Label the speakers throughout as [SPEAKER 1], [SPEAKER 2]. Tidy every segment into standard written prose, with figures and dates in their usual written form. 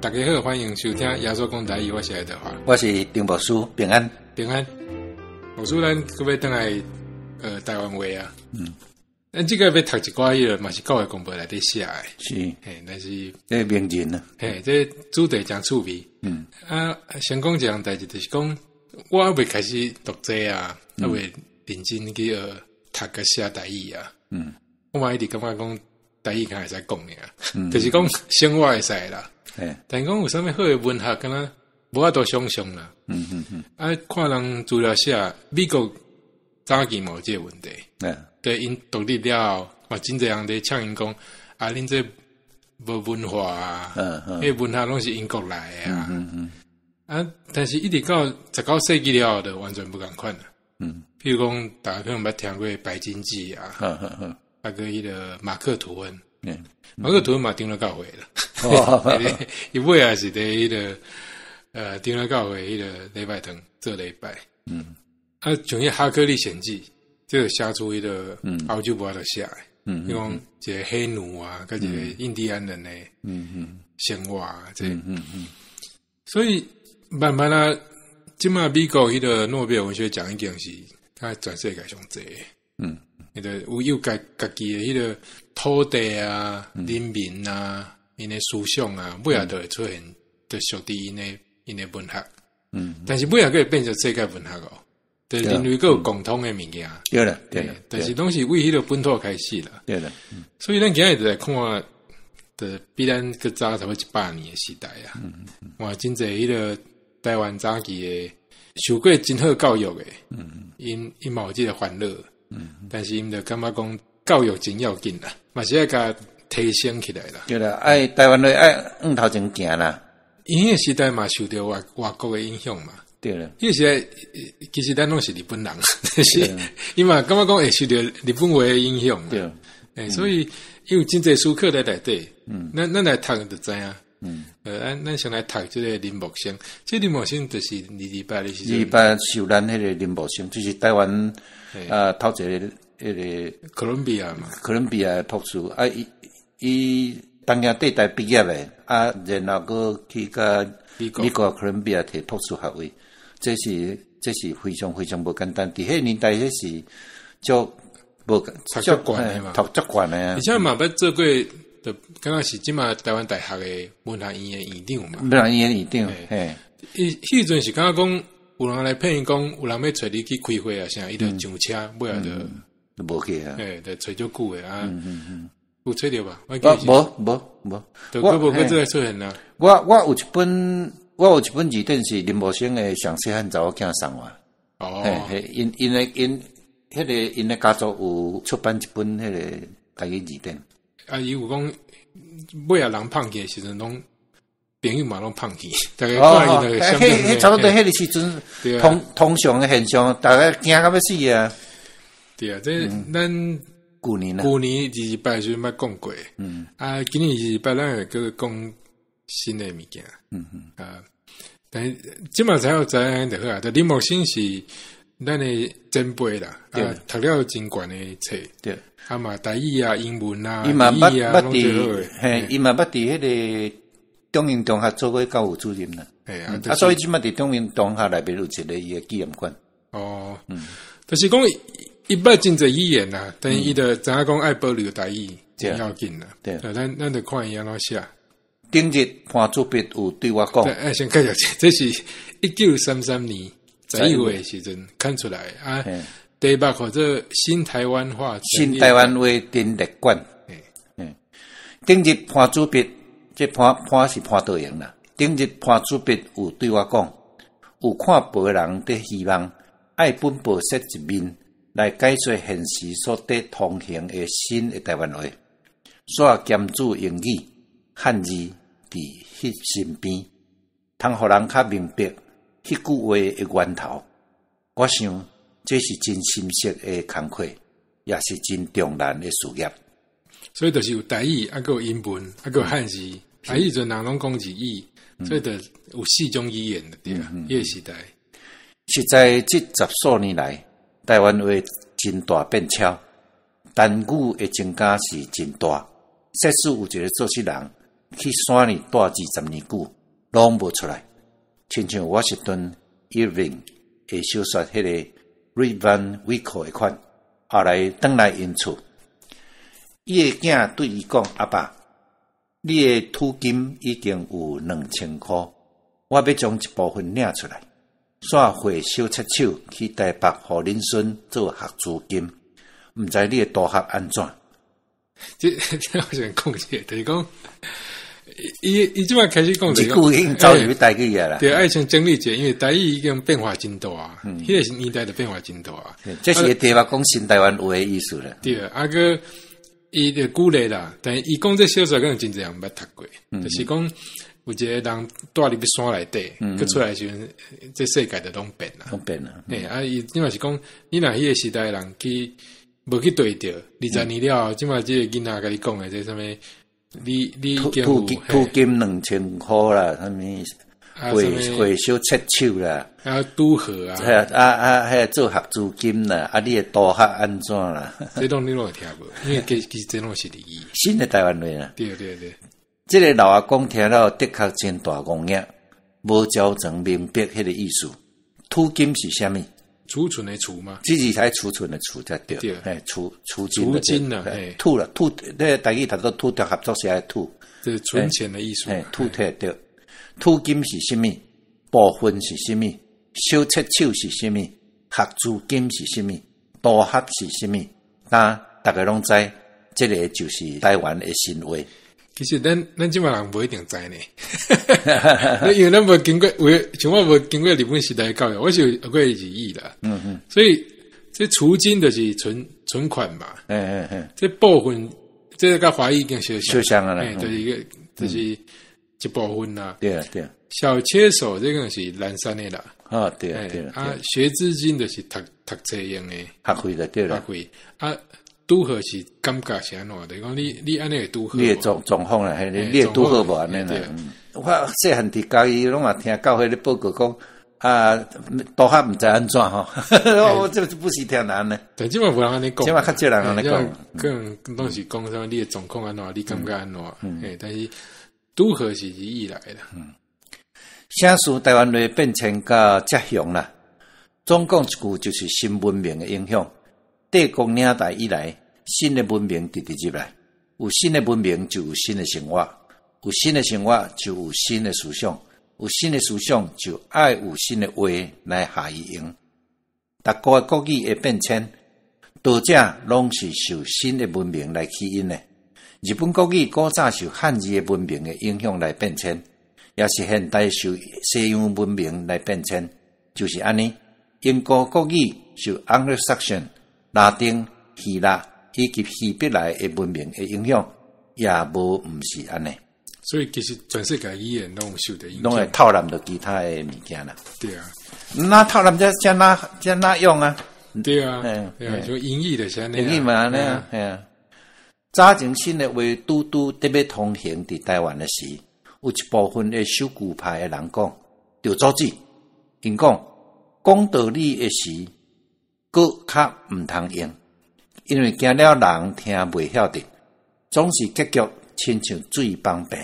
[SPEAKER 1] 大家好，歡迎收聽耶穌講台語，我是愛德華，
[SPEAKER 2] 我是丁牧師，平安。
[SPEAKER 1] 平安。牧師，咱閣欲轉來台灣話啊。咱這個欲讀一寡彼個嘛是教會公報內底寫的。嘿，但是
[SPEAKER 2] 這名人啊。
[SPEAKER 1] 嘿，這主題誠趣味。啊，先講一項代誌，就是講我猶未開始讀這啊，猶未認真去學讀佮寫台語啊。我嘛一直感覺講台語敢會使講爾，就是講生活會使啦。但講有啥物好的文學，敢若無法度想像啦。啊，看人資料寫，美國早期嘛有這個問題。對，𪜶獨立了後，嘛真濟人佇嗆𪜶講，啊，恁這無文化啊，彼文學攏是英國來的啊。啊，但是一直到19世紀了後，就完全無仝款啦。譬如講，大家可能捌聽過《白鯨記》啊，啊，閣彼個馬克吐溫。馬克吐溫嘛長老教會啦。伊尾也是佇彼個長老教會彼個禮拜堂做禮拜。啊，像彼《哈克歷險記》，這個寫出彼個歐洲無法度寫的。比如講一個黑奴啊，佮一個印第安人的生活啊，這。所以慢慢啊，這馬美國彼個諾貝爾文學獎已經是較全世界上濟。彼個有家己的彼個土地啊、人民啊、𪜶的思想啊，尾仔就會出現，就屬佇𪜶的文學。但是尾仔閣會變成世界文學哦，就人類閣有共通的物件。
[SPEAKER 2] 對啦，對啦。
[SPEAKER 1] 但是攏是為彼個本土開始啦。
[SPEAKER 2] 對啦。
[SPEAKER 1] 所以咱今日就來看，就比咱閣早差不多100年的時代啊。哇，真濟彼個台灣早期的受過真好教育的，𪜶嘛有這個煩惱。但是𪜶就感覺講教育真要緊啦，嘛是愛共提升起來啦。
[SPEAKER 2] 對啦，愛台灣話愛向頭前行啦。
[SPEAKER 1] 𪜶彼個時代嘛受著外國的影響嘛。
[SPEAKER 2] 對啦。
[SPEAKER 1] 彼個時代其實咱攏是日本人，但是伊嘛感覺講會受著日本話的影響。
[SPEAKER 2] 對。
[SPEAKER 1] 欸，所以伊有真濟思考佇內底。咱來讀就知影。咱先來讀這個林木生，這個林木生就是二二八的時陣。
[SPEAKER 2] 二二八受難彼個林木生，就是台灣啊，頭一個彼個
[SPEAKER 1] 哥倫比亞嘛。
[SPEAKER 2] 哥倫比亞的博士啊，伊東京帝大畢業的，啊，然後閣去佮美國哥倫比亞提博士學位，這是非常非常無簡單。佇彼個年代，彼是足無
[SPEAKER 1] 讀足懸的嘛，
[SPEAKER 2] 讀足懸的。
[SPEAKER 1] 而且嘛捌做過，就敢若是這馬台灣大學的文學院的院長嘛。
[SPEAKER 2] 文學院的院長，嘿。
[SPEAKER 1] 伊彼陣是敢若講有人來騙伊講，有人欲揣你去開會啊，啥，伊就上車，尾仔就
[SPEAKER 2] 無去啊。
[SPEAKER 1] 嘿，就揣足久的啊。有揣著吧？
[SPEAKER 2] 無無無，
[SPEAKER 1] 就閣無閣再出現啦。
[SPEAKER 2] 我有一本字典是林木生的上細漢查某囝送我。嘿，嘿，𪜶的家族有出版一本彼個台語字典。
[SPEAKER 1] 啊，伊有講尾仔人放棄的時陣，攏朋友嘛攏放棄，大家看伊就
[SPEAKER 2] 彼彼差不多彼個時陣，通常的現象，大家驚到欲死啊！
[SPEAKER 1] 對啊，這咱
[SPEAKER 2] 舊年
[SPEAKER 1] 舊年二二八時陣捌講過，啊，今年二二八咱會閣講新的物件，啊，但是這馬才有知影就好啊。就林木生是咱的前輩啦，啊，讀了真懸的冊，啊嘛台語啊、英文啊、
[SPEAKER 2] 伊嘛捌捌佇，嘿，伊嘛捌佇彼個中英中學做過教務主任啦，啊，所以這馬佇中英中學內面有一個伊的紀念館。
[SPEAKER 1] 哦，就是講伊捌真濟語言啦，但是伊就知影講愛保留台語真要緊啦。咱就看伊按怎寫。
[SPEAKER 2] 頂日潘主筆有對我講，
[SPEAKER 1] 哎，先介紹這是1933年11月的時陣刊出來啊，題目號做新台灣話，
[SPEAKER 2] 新台灣話陳列館。頂日潘主筆，這潘是潘道榮啦。頂日潘主筆有對我講，有看報的人佇希望愛本報設一面來解說現時所佇通行的新的台灣話，煞兼注英語、漢字佇彼身邊，通予人較明白彼句話的源頭。我想這是真深色的工課，也是真重難的事業。
[SPEAKER 1] 所以就是有台語，啊，閣有英文，啊，閣有漢字，啊，彼陣人攏講日語，所以就有四種語言的對啊，彼個時代。
[SPEAKER 2] 實在這十數年來，台灣話真大變超，單語的增加是真大。設使有一個作詞人去山裡蹛二十年久，攏無出來。親像 Washington Irving 的小說彼個 Rip Van Winkle 的款，後來轉來𪜶厝，伊的囝對伊講：阿爸，你的土金已經有2000箍，我欲將一部分領出來，煞匯小切手去台北，予恁孫做學資金。毋知你的大學按怎？
[SPEAKER 1] 這我想講一下，就是講，伊這擺開始講，
[SPEAKER 2] 一句已經走入去台語啊啦。
[SPEAKER 1] 對，愛先整理一下，因為台語已經變化真大，彼個年代就變化真大。
[SPEAKER 2] 這是題目講新台灣話的意思啦。
[SPEAKER 1] 對，啊閣伊就舉例啦，但伊講這小說可能真濟人毋捌讀過，就是講有一個人蹛入去山內底，閣出來時陣，這世界就攏變啦。
[SPEAKER 2] 攏變啦。
[SPEAKER 1] 嘿，啊，伊這嘛是講，你若彼個時代的人去無去對著，20年了後，這擺這個囡仔共你講的這啥物？你已經
[SPEAKER 2] 土土金2000箍啦，啥物匯匯小切手啦，
[SPEAKER 1] 啊，拄好啊，
[SPEAKER 2] 係啊啊，彼個做學資金啦，啊，你的大學按怎啦？
[SPEAKER 1] 這攏你攏會聽無？因為其實這攏是日語。
[SPEAKER 2] 新的台灣話啦。
[SPEAKER 1] 對對對。
[SPEAKER 2] 這個老阿公聽了的確真大戇影，無完全明白彼個意思。土金是啥物？
[SPEAKER 1] 儲存的儲嗎？
[SPEAKER 2] 這字才儲存的儲才對。對，儲儲金。
[SPEAKER 1] 儲金啊，
[SPEAKER 2] 土啦，土，那台語讀做土著合作社的土。
[SPEAKER 1] 這存錢的意思。
[SPEAKER 2] 土鐵對。土金是啥物？部分是啥物？小切手是啥物？學資金是啥物？大學是啥物？那逐家攏知，這個就是台灣的新話。
[SPEAKER 1] 其實咱這擺人無一定知呢，因為咱無經過，有像我無經過日本時代教育，我是學過日語啦。所以這儲金就是存存款嘛。這部分這個佮華語已經相
[SPEAKER 2] 相像啊啦。
[SPEAKER 1] 就是一個就是一部分啦。
[SPEAKER 2] 對啊對啊。
[SPEAKER 1] 小切手這個是南山的啦。
[SPEAKER 2] 啊對啊對啊。
[SPEAKER 1] 啊，學資金就是讀讀冊用的。
[SPEAKER 2] 學費就對啦。
[SPEAKER 1] 學費啊。拄好是感覺是按怎？就是講你按呢會拄好。
[SPEAKER 2] 你的狀狀況啦，你會拄好無按呢啦？我細漢佇嘉義攏嘛聽教會咧報告講，啊，大學毋知按怎吼？我這不時聽人按呢。
[SPEAKER 1] 但這擺無人按呢講，
[SPEAKER 2] 這擺較少人按呢講。
[SPEAKER 1] 可能攏是講啥物？你的狀況按怎？你感覺按怎？嘿，但是拄好是日語來的。
[SPEAKER 2] 啥事台灣話變遷到遮雄啦？總講一句，就是新文明的影響。帝國領代以來，新的文明直直入來，有新的文明就有新的生活，有新的生活就有新的思想，有新的思想就愛有新的話來予伊用。逐國的國語的變遷，多者攏是受新的文明來起因的。日本國語古早受漢字的文明的影響來變遷，也是現代受西洋文明來變遷，就是按呢。英國國語受 Anglo-Saxon、拉丁、希臘以及希伯來的文明的影響，也無毋是按呢。
[SPEAKER 1] 所以其實全世界語言攏有受著影響，
[SPEAKER 2] 攏會透納著其他的物件啦。
[SPEAKER 1] 對啊，
[SPEAKER 2] 那透納這哪這哪用啊？
[SPEAKER 1] 對啊，對啊，就英語就是按呢。
[SPEAKER 2] 英語嘛按呢啊，嘿啊。早前新的話拄拄得欲通行佇台灣的時，有一部分的守舊派的人講，著阻止。𪜶講講道理的時，閣較毋通用，因為驚了人聽袂曉得，總是結局親像水崩平，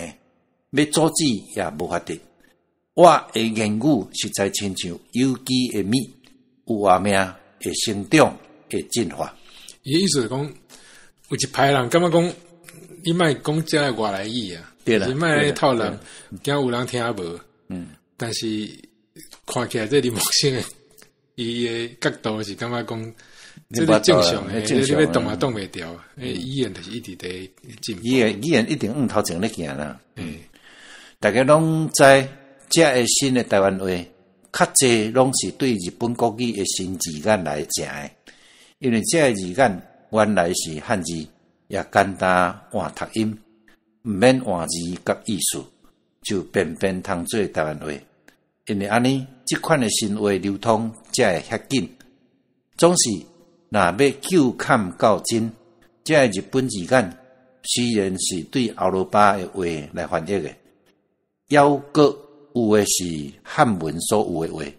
[SPEAKER 2] 欲阻止也無法得。我的言語實在親像有機的物，有活命，會成長，會進化。
[SPEAKER 1] 伊意思是講，有一派人感覺講，你莫講這外來語啊，
[SPEAKER 2] 對啦，
[SPEAKER 1] 你莫套人，驚有人聽無。但是看起來這林木生的伊的角度是感覺講，這是正常的，這你欲擋嘛擋袂牢。語言就是一直佇進步。
[SPEAKER 2] 語言一定往頭前咧行啦。逐家攏知，這个新的台灣話，較濟攏是對日本國語的新字眼來成的，因為這个字眼原來是漢字，也簡單換讀音，毋免換字佮意思，就便便通做台灣話。因為按呢，這款的新話流通才會遐緊。總是若欲究勘到真，這个日本字眼雖然是對歐羅巴的話來翻譯的，猶閣有的是漢文所有的話。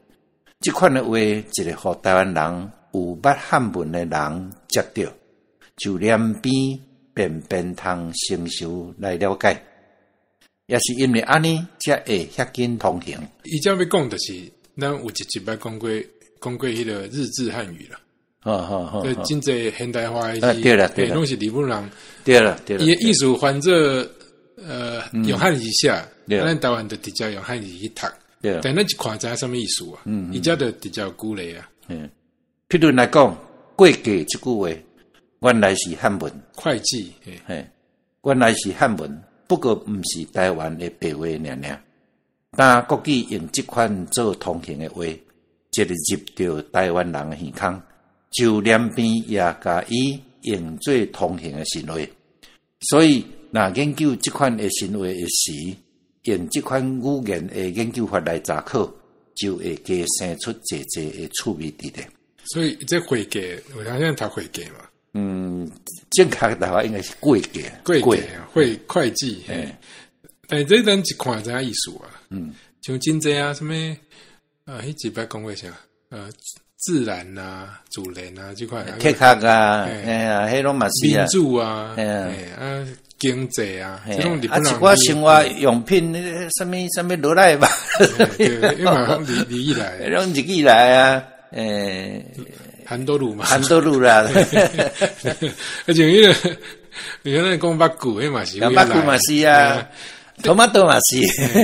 [SPEAKER 2] 這款的話，一个予台灣人有捌漢文的人接著，就連邊便便通承受來了解。也是因為按呢，才會遐緊通行。
[SPEAKER 1] 伊遮欲講就是，咱有一集捌講過，講過彼個日治漢語啦。對，真濟現代化的
[SPEAKER 2] 啊，對啦，對啦，
[SPEAKER 1] 攏是日本人。
[SPEAKER 2] 對啦，對啦。
[SPEAKER 1] 伊的意思翻做用漢字寫，咱台灣就直接用漢字去讀。但咱一看知影啥物意思啊？伊遮就直接有鼓勵啊。
[SPEAKER 2] 譬如來講，會計這句話，原來是漢文。
[SPEAKER 1] 會計，
[SPEAKER 2] 嘿，原來是漢文，不過毋是台灣的白話爾爾。當國語用這款做通行的話，一入著台灣人的耳空，就連邊也共伊用做通行的神話。所以，若研究這款的神話的時，用這款語言的研究法來查考，就會加生出濟濟的趣味佇咧。
[SPEAKER 1] 所以，這會計，有當時讀會計嘛？
[SPEAKER 2] 嗯，正確的話應該是會計，
[SPEAKER 1] 會計會會計。但是這咱一看知影意思啊。像真濟啊，啥物啊，彼一擺講過啥？自然啊，自然啊，這款。
[SPEAKER 2] 鐵殼啊，哎呀，彼攏嘛是啊。
[SPEAKER 1] 民主啊，啊，經濟啊，這種日本人。
[SPEAKER 2] 啊，一寡生活用品，啥物啥物落來吧。
[SPEAKER 1] 對，因為攏日日語來，
[SPEAKER 2] 攏日語來啊。欸，
[SPEAKER 1] 韓多路嘛，
[SPEAKER 2] 韓多路啦。
[SPEAKER 1] 而且彼個，你看咱講目久，彼嘛是。
[SPEAKER 2] 目久嘛是啊，トマト嘛是。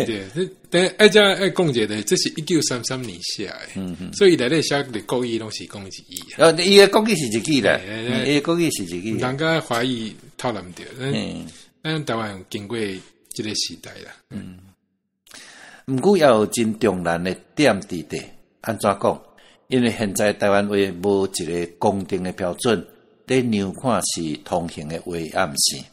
[SPEAKER 1] 對，但愛遮愛講一個，這是1933年寫的，所以內底寫的國語攏是講日語。
[SPEAKER 2] 哦，伊的國語是日語啦，伊的國語是日語。
[SPEAKER 1] 人家華語透毋著，咱台灣有經過這個時代啦。
[SPEAKER 2] 嗯，毋過也有真重難的點佇底，按怎講？因為現在台灣話無一個公定的標準，咧量看是通行的話，抑毋是。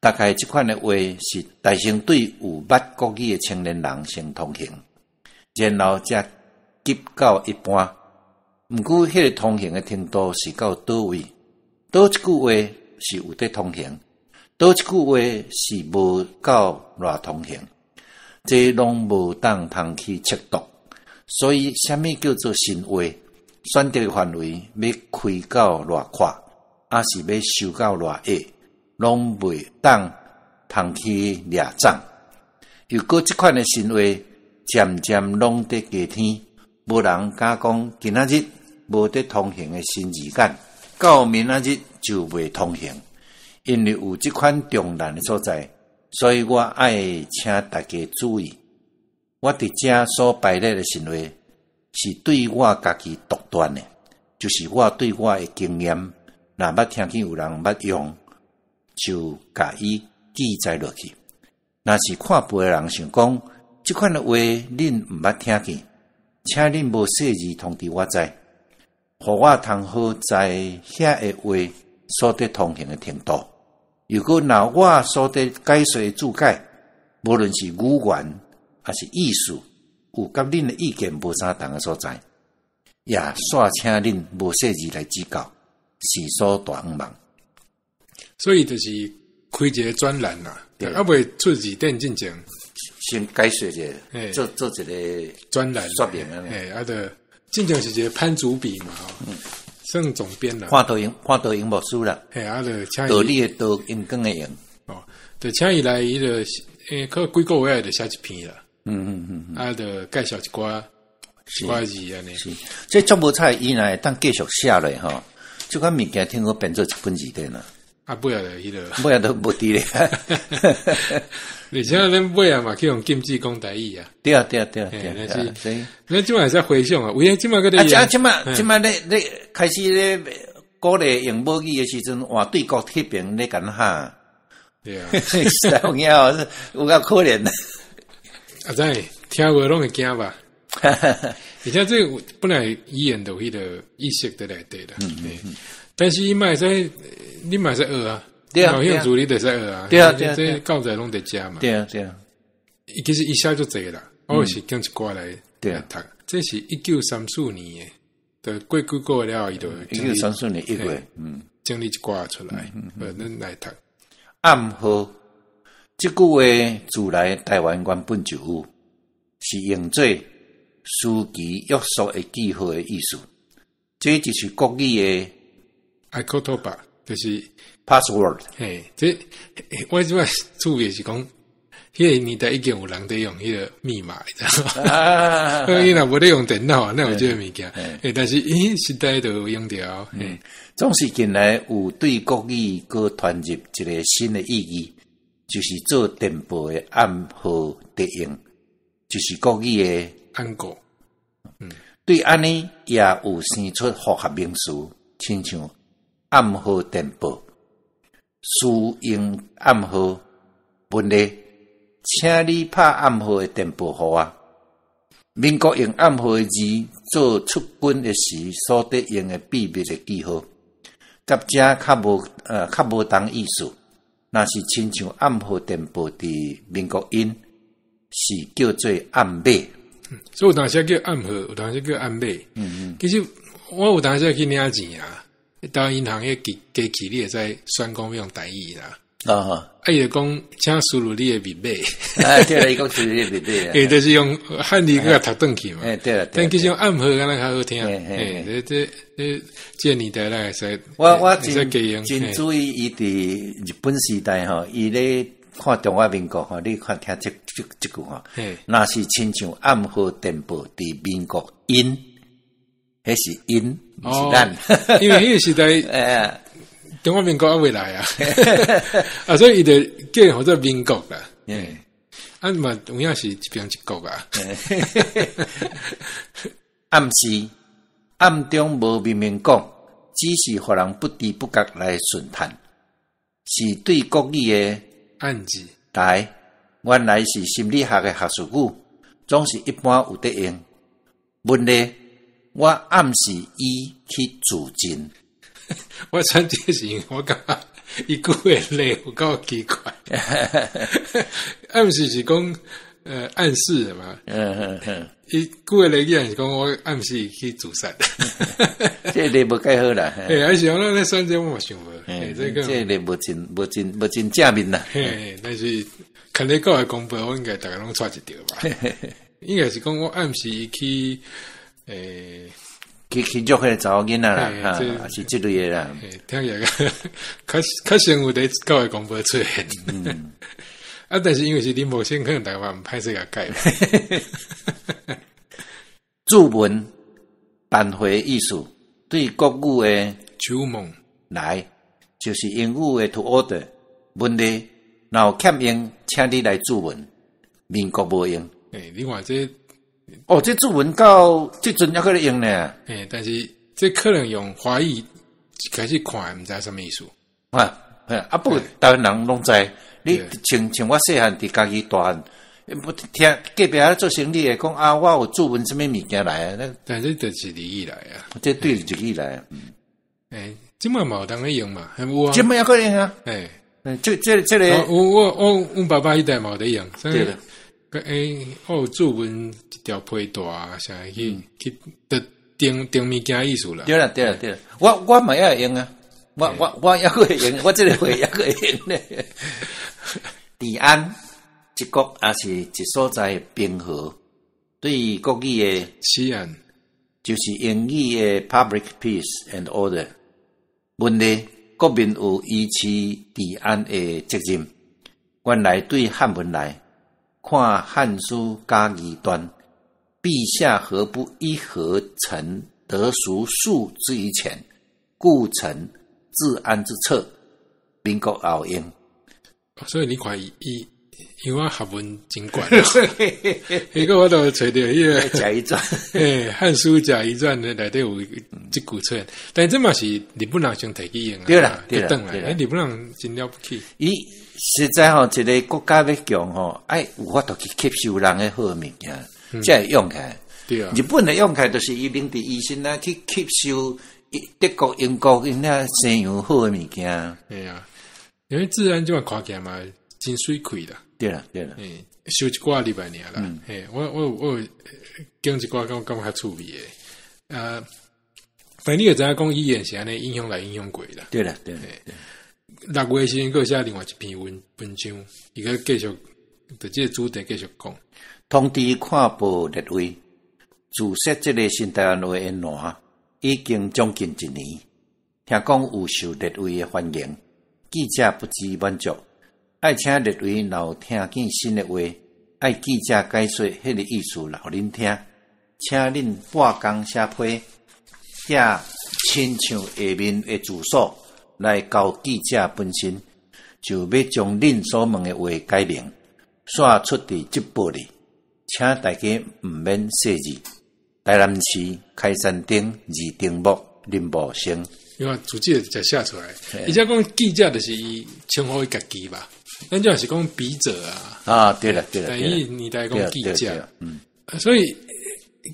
[SPEAKER 2] 大概這款的話是大先對有捌國語的青年人先通行，然後才及到一般。毋過，彼個通行的程度是到佗位？佗一句話是有佇通行，佗一句話是無夠偌通行，這攏無當通去測度。所以，啥物叫做神話？選擇的範圍欲開到偌闊，抑是欲收到偌狹，攏袂當通去掠掌。又閣這款的神話，漸漸攏佇加添，無人敢講今仔日無佇通行的新字眼，到明仔日就袂通行。因為有這款重難的所在，所以我愛請大家注意。我佇遮所排列的神話，是對我家己獨斷的，就是我對我的經驗，若捌聽見有人捌用，就共伊記載落去。若是看報的人想講，這款的話恁毋捌聽見，請恁無細膩通知我知，予我通好知遐的話所得通行的程度。如果若我所得解說的注解，無論是語言，抑是意思，有佮恁的意見無相同的所在，也煞請恁無細膩來指教，是所大向望。
[SPEAKER 1] 所以就是開一個專欄啦，猶未出字典進前，
[SPEAKER 2] 先解說一下，做做一個
[SPEAKER 1] 專欄
[SPEAKER 2] 說明啊。
[SPEAKER 1] 嘿，啊，就進前是一個潘主筆嘛，算總編啦。
[SPEAKER 2] 潘道英，潘道英牧師啦。
[SPEAKER 1] 嘿，啊，就請
[SPEAKER 2] 道理的道，榮光的榮。
[SPEAKER 1] 哦，就請伊來，伊就欸，可幾個月就寫一篇啦。啊，就介紹一寡一寡字按呢。
[SPEAKER 2] 是，這足無彩，伊若會當繼續寫落吼，這款物件聽講變做一本字典啦。
[SPEAKER 1] 啊，尾仔就彼個，
[SPEAKER 2] 尾仔都無佇咧。
[SPEAKER 1] 而且恁尾仔嘛去予禁止講台語啊。
[SPEAKER 2] 對啊，對啊，對啊，對啊。
[SPEAKER 1] 所以，咱這擺會使回想啊，為啥這擺閣
[SPEAKER 2] 咧？啊，這擺這擺咧咧開始咧鼓勵用母語的時陣，換對國彼邊咧共喊。
[SPEAKER 1] 對啊。
[SPEAKER 2] 實在有影有夠可憐的。
[SPEAKER 1] 啊，知聽無攏會驚吧？而且這本來語言就彼個意識佇內底啦。但是伊嘛會使，你嘛會使學啊。
[SPEAKER 2] 對啊，
[SPEAKER 1] 有興趣你就會使學啊。
[SPEAKER 2] 對啊，對啊，
[SPEAKER 1] 這教材攏佇遮嘛。
[SPEAKER 2] 對啊，對啊。
[SPEAKER 1] 伊其實伊寫足濟啦，我是揀一寡來來讀。這是1934年的，就過幾個月了後，伊就
[SPEAKER 2] 1934年1月，
[SPEAKER 1] 整理一寡出來，咱來讀。
[SPEAKER 2] 暗號。這句話自來台灣原本就有，是用做書記約束的記號的意思。這就是國語的
[SPEAKER 1] 合言葉，就是
[SPEAKER 2] password。
[SPEAKER 1] 嘿，這我這擺趣味是講，彼个年代已經有人佇用彼个密碼，你知無？伊若無咧用電腦，哪有這个物件？欸，但是伊時代就有用著。
[SPEAKER 2] 總是近來有對國語閣傳入一个新的意義，就是做電報的暗號佇用，就是國語的
[SPEAKER 1] 暗號。
[SPEAKER 2] 對按呢也有生出複合名詞，親像暗號電報、使用暗號問題，請你拍暗號的電報予我。民國用暗號的字做出軍的時所得用的秘密的記號，佮這較無同意思。若是親像暗號電報佇民國音是叫做暗碼。
[SPEAKER 1] 所以有當時叫暗號，有當時叫暗碼。其實我有當時去領錢啊，到銀行彼機器，你會使選講欲用台語啦。啊，伊就講，請輸入你的密碼。
[SPEAKER 2] 啊，對啦，伊講輸入你的密碼。
[SPEAKER 1] 欸，就是用漢字閣讀轉去嘛。
[SPEAKER 2] 欸，對啦。
[SPEAKER 1] 但其實用暗號敢若較好聽。欸，這這這個年代咱會使。
[SPEAKER 2] 我真真注意，伊佇日本時代吼，伊咧看中華民國吼，你看聽這這句吼，若是親像暗號電報佇民國𪜶，彼是𪜶，毋是咱。
[SPEAKER 1] 因為彼個時代，中華民國猶未來啊，啊，所以伊就叫號做民國啦。啊嘛，有影是一邊一國啊。
[SPEAKER 2] 暗示暗中無明明講，只是予人不知不覺來順探，是對國語的
[SPEAKER 1] 暗示。
[SPEAKER 2] 來，原來是心理學的學術語，總是一般有佇用。問題，我暗示伊去自盡。
[SPEAKER 1] 我選這是因為我感覺伊舉的例有夠奇怪。暗示是講暗示嘛。伊舉的例子是講我暗示伊去自殺。
[SPEAKER 2] 這個例無蓋好啦。
[SPEAKER 1] 欸，還是講咱咧選這我嘛想無。
[SPEAKER 2] 這個例無真正面啦。
[SPEAKER 1] 嘿，但是看你講的公報，我應該逐家攏錯一著吧？應該是講我暗示伊去，欸。
[SPEAKER 2] 去約彼个查某囡仔啦，哈，是這類的啦。
[SPEAKER 1] 聽起來較較先有佇教會公報出現。啊，但是因為是林茂先，可能台灣歹勢共改。
[SPEAKER 2] 注文挽回意思，對國語的
[SPEAKER 1] 求問
[SPEAKER 2] 來，就是英語的 to order。問題若有欠用，請你來注文。民國無用。
[SPEAKER 1] 欸，你看這。
[SPEAKER 2] 哦，這注文到這陣猶閣咧用呢。
[SPEAKER 1] 欸，但是這可能用華語一開始看，毋知啥物意思。
[SPEAKER 2] 啊，啊，不過台灣人攏知。你像我細漢佇家己大漢，不聽隔壁做生意的講啊，我有注文啥物物件來啊？
[SPEAKER 1] 但這就是日語來啊。
[SPEAKER 2] 這對日語來啊。
[SPEAKER 1] 欸，這擺嘛有當咧用嘛？有啊。
[SPEAKER 2] 這擺猶閣用啊？
[SPEAKER 1] 欸，
[SPEAKER 2] 這個，
[SPEAKER 1] 我阮爸爸彼代嘛有佇用。
[SPEAKER 2] 對啦。
[SPEAKER 1] 欸，我有注文一條皮帶啊，啥去得訂訂物件意思啦。
[SPEAKER 2] 對啦對啦對啦，我嘛也會用啊，我猶閣會用，我這個歲猶閣會用咧。治安，一國抑是一所在平和，對國語的
[SPEAKER 1] 治安，
[SPEAKER 2] 就是英語的 public peace and order。問題，國民有維持治安的責任。原來對漢文來看，《漢書·嘉義傳》，陛下何不一核臣得孰數之於前，故成治安之策。民國後用。
[SPEAKER 1] 所以你看伊伊，因為我學問真懸。彼個我都揣著彼个《
[SPEAKER 2] 賈誼傳》
[SPEAKER 1] 欸，《漢書·賈誼傳》內底有這句出現，但這嘛是日本人先提去用啊。
[SPEAKER 2] 對啦，對啦，
[SPEAKER 1] 對啦，日本人真了不起。
[SPEAKER 2] 伊實在吼，一个國家欲強吼，愛有法度去吸收人的好物件，才會用起來。
[SPEAKER 1] 對啊。
[SPEAKER 2] 日本的用起來，就是伊明治維新啊，去吸收德國、英國𪜶遐西洋好的物件。
[SPEAKER 1] 對啊，因為治安這擺看起來嘛，真媠氣啦。
[SPEAKER 2] 對啦，對啦。
[SPEAKER 1] 欸，收一寡禮拜爾啦。嘿，我有講一寡，感覺較趣味的。啊，反正你會知影講語言是按呢影響來影響過啦。
[SPEAKER 2] 對啦，對啦。
[SPEAKER 1] 六月時陣，閣寫另外一篇文章，伊閣繼續，就這個主題繼續講。
[SPEAKER 2] 通知看報列位，自說這个新台灣話的爛已經將近一年，聽講有受列位的歡迎，記者不知滿足。愛請列位若有聽見新的話，愛記者解說彼个意思來予恁聽，請恁半工寫批，寄親像下面的住所來交記者本身，就欲將恁所問的話解明，煞出佇這報裡，請大家毋免細膩。台南市開山町二丁目林茂生。
[SPEAKER 1] 因為主記者寫出來，而且講記者就是伊稱呼伊家己吧，咱這是講筆者啊。
[SPEAKER 2] 啊，對啦對啦。
[SPEAKER 1] 但伊年代講記者，所以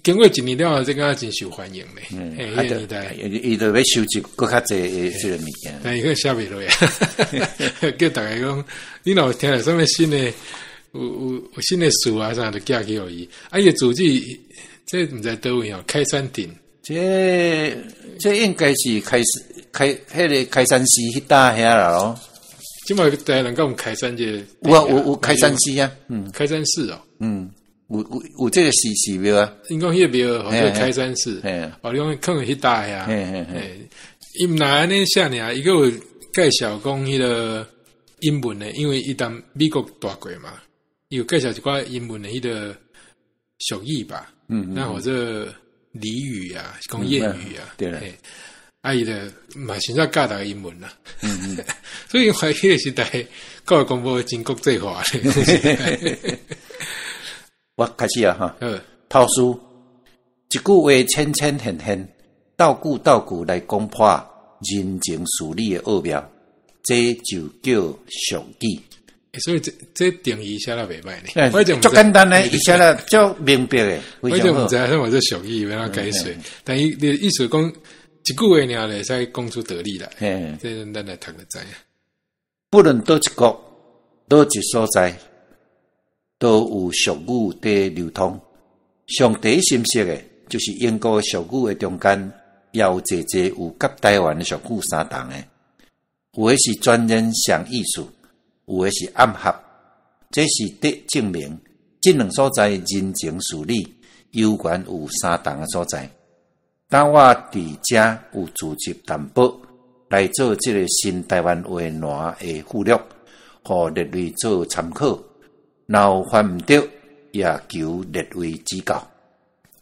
[SPEAKER 1] 經過一年了後，這個真受歡迎咧。嗯，彼個年代，
[SPEAKER 2] 伊就欲收集閣較濟的這个物件。
[SPEAKER 1] 但伊閣寫袂落啊，叫逐家講，你若有聽著啥物新的，有新的事啊啥，就寄去予伊。啊，伊的住址，這毋知佗位哦，開山鎮。
[SPEAKER 2] 這應該是開開彼个開山寺彼搭遐啦囉。
[SPEAKER 1] 這擺台南敢有開山這個？
[SPEAKER 2] 有啊，有開山寺啊，
[SPEAKER 1] 開山寺哦，
[SPEAKER 2] 有這个寺廟啊。
[SPEAKER 1] 𪜶講彼个廟號做開山寺，哦，你講可能彼搭遐，伊毋若按呢寫爾，伊閣有介紹講彼个英文的，因為伊佇美國蹛過嘛，伊有介紹一寡英文的彼个俗語吧，那或者俚語啊，講諺語啊，
[SPEAKER 2] 對啦，
[SPEAKER 1] 啊，伊就嘛先才教逐家英文啦，所以懷彼个時代教育廣播真國際化咧。
[SPEAKER 2] 我開始啊，哈，頭詩一句話淺淺顯顯，鬥句鬥句來講破人情事理的奧妙，這就叫俗語。
[SPEAKER 1] 所以這定義寫得袂䆀呢，我
[SPEAKER 2] 足簡單的，伊寫得足明白的。
[SPEAKER 1] 我就毋知啥物做俗語，欲按怎解釋。但伊的意思講一句話爾，會使講出道理來。這咱來讀就知影。
[SPEAKER 2] 不論佗一國，佗一所在，都有俗語佇流通。上第一深色的，就是英國俗語的中間，也有濟濟有佮台灣的俗語相仝的。有的是全然相異思，有的是暗合，這是得證明這兩所在人情事理猶原有相仝的所在。當我佇遮有字跡淡薄來做這个新台灣話欄的附錄，予列位做參考。若有犯毋著，也求列位指教。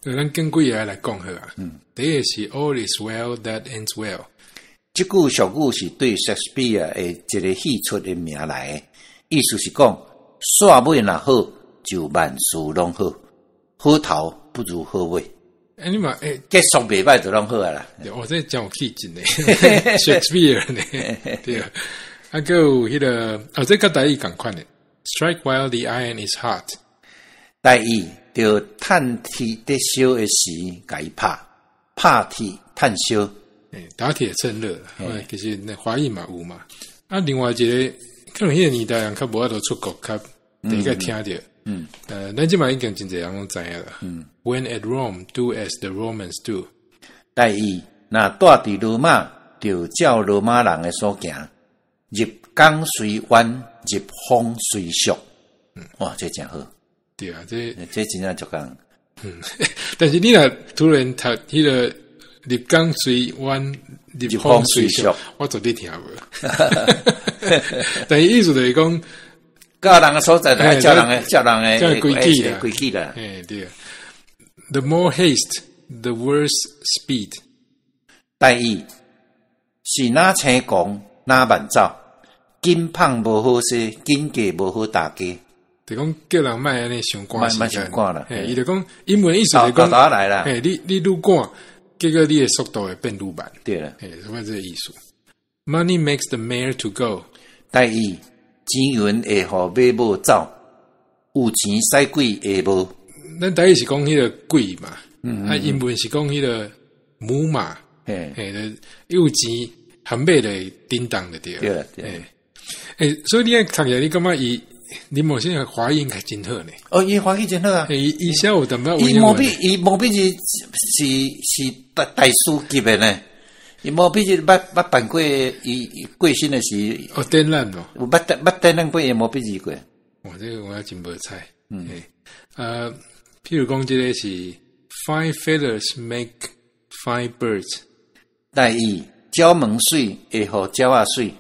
[SPEAKER 1] 咱揀幾个來講好啊。第一个是 All is well that ends well。
[SPEAKER 2] 這句俗語是對莎士比亞的一个戲出的名來的，意思是講，煞尾若好，就萬事攏好，好頭不如好尾。
[SPEAKER 1] 欸，你嘛，欸，
[SPEAKER 2] 結束袂䆀就攏好啊啦。
[SPEAKER 1] 哦，這真有氣質呢，Shakespeare 呢，對啊。啊，閣有彼个，哦，這佮台語仝款的，Strike while the iron is hot。
[SPEAKER 2] 台語著炭鐵佇燒的時，共伊拍，拍鐵趁燒。
[SPEAKER 1] 欸，打鐵趁熱，其實那華語嘛有嘛。啊，另外一个可能彼個年代人較無法度出國，較第一個聽著。咱這擺已經真濟人攏知影啦。When at Rome, do as the Romans do。
[SPEAKER 2] 台語若蹛佇羅馬，就照羅馬人的所行。入港隨彎，入風隨俗。哇，這真好。
[SPEAKER 1] 對啊，這
[SPEAKER 2] 這真正足仝。
[SPEAKER 1] 但是你若突然讀彼个入港隨彎，入風隨俗，我絕對聽無。但是意思就是講，
[SPEAKER 2] 到人的所在，照人的，照人的
[SPEAKER 1] 規矩啦，
[SPEAKER 2] 規矩啦。
[SPEAKER 1] 欸，對。The more haste, the worse speed。
[SPEAKER 2] 台語是若青狂，若慢走，緊麭無好勢，緊嫁無好大家。
[SPEAKER 1] 就講叫人莫按呢傷趕時間。
[SPEAKER 2] 莫傷趕啦。
[SPEAKER 1] 嘿，伊就講英文意思就講，
[SPEAKER 2] 來啦。
[SPEAKER 1] 嘿，你愈趕，結果你的速度會變愈慢。
[SPEAKER 2] 對啦。
[SPEAKER 1] 嘿，什麼這個意思？Money makes the mare to go。
[SPEAKER 2] 台語錢銀會予馬母走，有錢使鬼會無。
[SPEAKER 1] 咱台語是講彼个鬼嘛，啊，英文是講彼个母馬，嘿，有錢含馬就會叮當就對。
[SPEAKER 2] 對啦，對。
[SPEAKER 1] 欸，所以你愛讀起來，你感覺伊林茂生的華語應該真好呢？
[SPEAKER 2] 哦，伊華語真好啊！
[SPEAKER 1] 伊伊寫有淡薄。
[SPEAKER 2] 伊毛筆字是大師級的呢。伊毛筆字捌辦過，伊過身的時。
[SPEAKER 1] 哦，展覽哦。
[SPEAKER 2] 有捌展覽過伊毛筆字過。
[SPEAKER 1] 哇，這個我真無猜。譬如講，這个是 Fine feathers make fine birds。
[SPEAKER 2] 台語鳥毛媠會予鳥仔媠，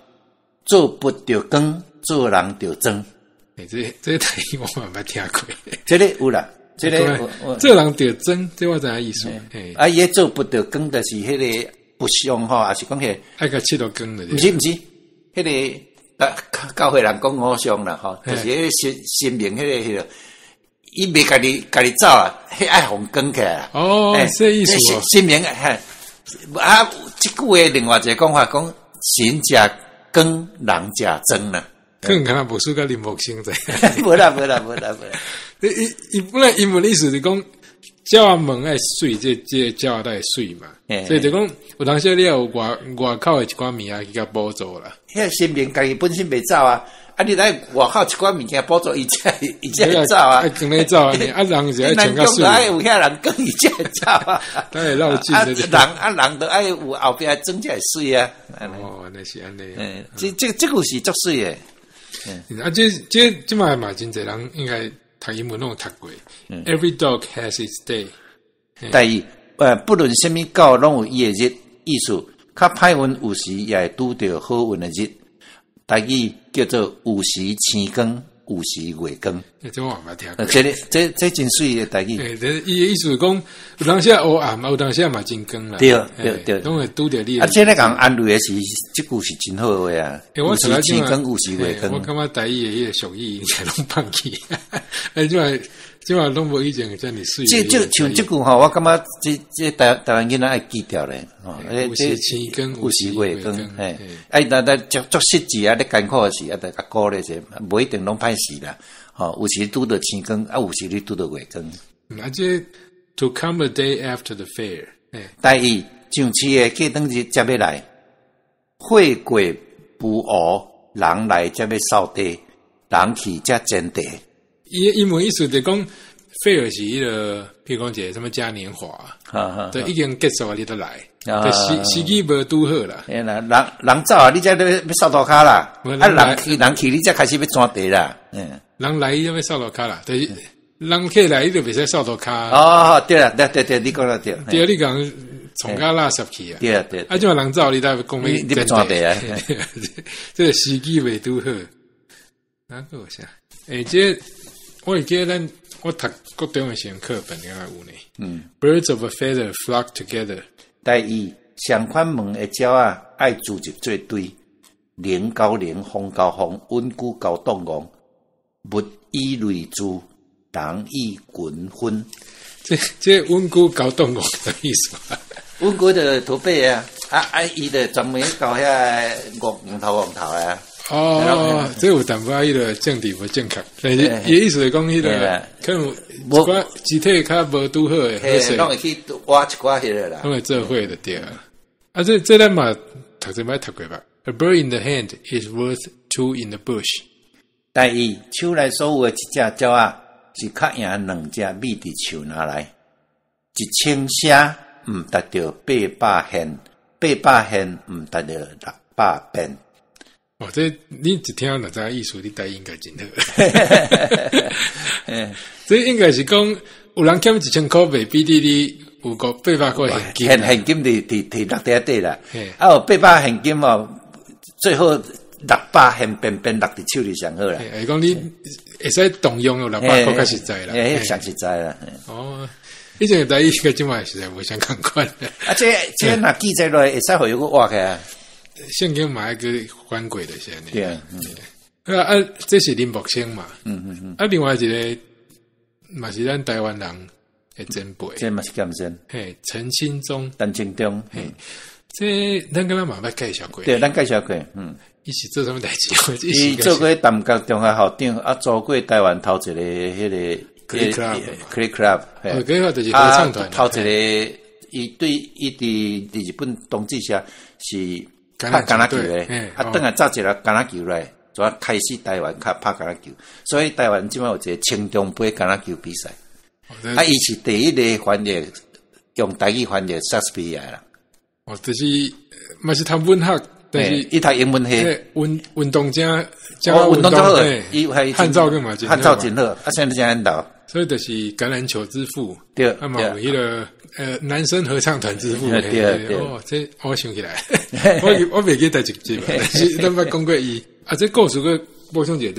[SPEAKER 2] 做不著光。做人著裝。
[SPEAKER 1] 欸，這台語我嘛毋捌聽過。
[SPEAKER 2] 這个有啦，這个我
[SPEAKER 1] 做人著裝，這我知影意思。嘿。
[SPEAKER 2] 啊，伊做佛著光，就是彼个佛像吼，抑是講彼个
[SPEAKER 1] 愛共拭予光的。
[SPEAKER 2] 毋是毋是，彼个教會人講偶像啦吼，就是彼个神明彼个，伊袂家己走啊，彼愛予光起來啦。
[SPEAKER 1] 哦，這意思哦。
[SPEAKER 2] 神明嘿，啊，這句話另外一个講法講，神食光，人食裝啦。
[SPEAKER 1] 可能敢若無輸共林木星者。
[SPEAKER 2] 無啦無啦無啦無啦。
[SPEAKER 1] 伊伊本來英文意思是講，鳥仔毛愛媠，這這鳥仔才會媠嘛。所以就講有當時你有外口的一寡物仔去共補助啦。
[SPEAKER 2] 彼神明家己本身袂走啊，啊你來外口一寡物件補助伊才伊才會走啊。
[SPEAKER 1] 愛光咧走啊，啊人是愛穿較媠。
[SPEAKER 2] 愛有遐人光伊才會走啊。
[SPEAKER 1] 他會繞境。
[SPEAKER 2] 啊人啊人都愛有後壁裝才會媠啊。
[SPEAKER 1] 哦，原來是按呢。
[SPEAKER 2] 嗯，這句是足媠的。
[SPEAKER 1] 啊，這這擺嘛真濟人應該讀英文攏有讀過。Every dog has its day。
[SPEAKER 2] 台語，不論啥物狗，攏有伊的日意思。較歹運有時也會拄著好運的日。台語叫做有時星光，有時月光。
[SPEAKER 1] 欸，這我嘛捌聽過。
[SPEAKER 2] 這个這真媠的台語。
[SPEAKER 1] 欸，伊的意思是講，有當時烏暗，有當時嘛真光啦。
[SPEAKER 2] 對對對，
[SPEAKER 1] 攏會拄著你。
[SPEAKER 2] 啊，這咧共安慰的是，這句是真好話啊。
[SPEAKER 1] 有
[SPEAKER 2] 時星光，有時月光。
[SPEAKER 1] 我感覺台語的彼个俗語應該攏放棄。欸，這擺攏無以前遮爾媠。
[SPEAKER 2] 這像這句吼，我感覺這台灣囡仔愛記著咧。吼，
[SPEAKER 1] 有時星光，
[SPEAKER 2] 有時月光。嘿，哎，但足實際啊，咧艱苦的時啊，著共鼓勵者，無一定攏歹勢啦。吼，有時拄著星光，啊，有時你拄著月光。
[SPEAKER 1] 啊，這 To come a day after the fair。
[SPEAKER 2] 台語上市的過轉日才欲來，貨過無烏，人來才欲掃地，人去才煎茶。
[SPEAKER 1] 伊英文意思就講，fair 是彼个，譬如講一个啥物嘉年華，對，已經結束啊，你才來，對，時機無拄好啦。
[SPEAKER 2] 嘿啦，人走啊，你才咧欲掃塗跤啦，啊，人去，你才開始欲煎茶啦。嗯，
[SPEAKER 1] 人來伊才欲掃塗跤啦，就是人客來，你就袂使掃塗跤。
[SPEAKER 2] 哦，對啦，對對對，你講得對。
[SPEAKER 1] 對，你講創甲垃圾去啊。
[SPEAKER 2] 對對。
[SPEAKER 1] 啊，這擺人走，你才講欲
[SPEAKER 2] 你欲煎茶啊？
[SPEAKER 1] 這个時機袂拄好。哪個有啥？欸，這我會記得咱我讀國中的時陣課本敢若有呢。Birds of a feather flock together。
[SPEAKER 2] 台語相款毛的鳥仔愛聚集做堆，龍交龍，鳳交鳳，穩久交擋戇，物以類聚，人以群分。
[SPEAKER 1] 這穩久交擋戇啥意思？
[SPEAKER 2] 穩久就駝背啊，啊，伊就專門交遐戇頭戇頭啊。
[SPEAKER 1] 哦，這有淡薄仔彼个政治無正確，但是伊意思是講彼个可能一寡肢體較無拄好的，
[SPEAKER 2] 攏會去挖一寡彼个啦，
[SPEAKER 1] 攏會做伙就對啊。啊，這咱嘛讀冊捌讀過吧？A bird in the hand is worth two in the bush。
[SPEAKER 2] 台語手內所有的一隻鳥仔是較贏兩隻覕佇樹林內，一千聲毋達著800現，800現毋達著600變。
[SPEAKER 1] 哦，這你一聽就知影意思，你台語應該真好。這應該是講有人欠一千箍，袂比你有個800箍現金。
[SPEAKER 2] 現金佇落地底啦。啊，有八百現金哦，最後600現變變落佇手裡上好啦。
[SPEAKER 1] 會講你會使動用有600箍較實在啦。
[SPEAKER 2] 欸，上實在啦。
[SPEAKER 1] 哦，以前台語佮這擺實在無啥仝款。
[SPEAKER 2] 啊，這若記載落來，會使予伊閣活起來。
[SPEAKER 1] 聖經嘛愛閣翻過就是按呢。
[SPEAKER 2] 對啊，
[SPEAKER 1] 啊啊，這是林木星嘛。啊，另外一个嘛是咱台灣人的前輩。
[SPEAKER 2] 這嘛是劍仙。
[SPEAKER 1] 嘿，陳清忠。
[SPEAKER 2] 陳清忠。
[SPEAKER 1] 嘿，這咱敢若嘛捌介紹過。
[SPEAKER 2] 對，咱介紹過。嗯。
[SPEAKER 1] 伊是做啥物代誌？
[SPEAKER 2] 伊做過淡江中學校長，啊，做過台灣頭一个彼个
[SPEAKER 1] Click Club。
[SPEAKER 2] Click Club。
[SPEAKER 1] 哦，嗰個就是合唱團。
[SPEAKER 2] 頭一个，伊對伊佇日本統治下是拍橄欖球的，啊，轉來走一个橄欖球來，就開始台灣較拍橄欖球，所以台灣這擺有一个清中杯橄欖球比賽。啊，伊是第一个翻譯用台語翻譯莎士比亞啦。
[SPEAKER 1] 哦，就是嘛是讀文學，但是
[SPEAKER 2] 伊讀英文系
[SPEAKER 1] 運動家，
[SPEAKER 2] 哦，運動真好，伊
[SPEAKER 1] 漢造更嘛，
[SPEAKER 2] 漢造真好，啊，現在真緣投。
[SPEAKER 1] 所以就是橄欖球之父，
[SPEAKER 2] 對，
[SPEAKER 1] 啊嘛有彼个男生合唱團之父，
[SPEAKER 2] 對對。
[SPEAKER 1] 哦，這我想起來，我袂記得一集，但是咱捌講過伊，啊，這故事閣補充一下，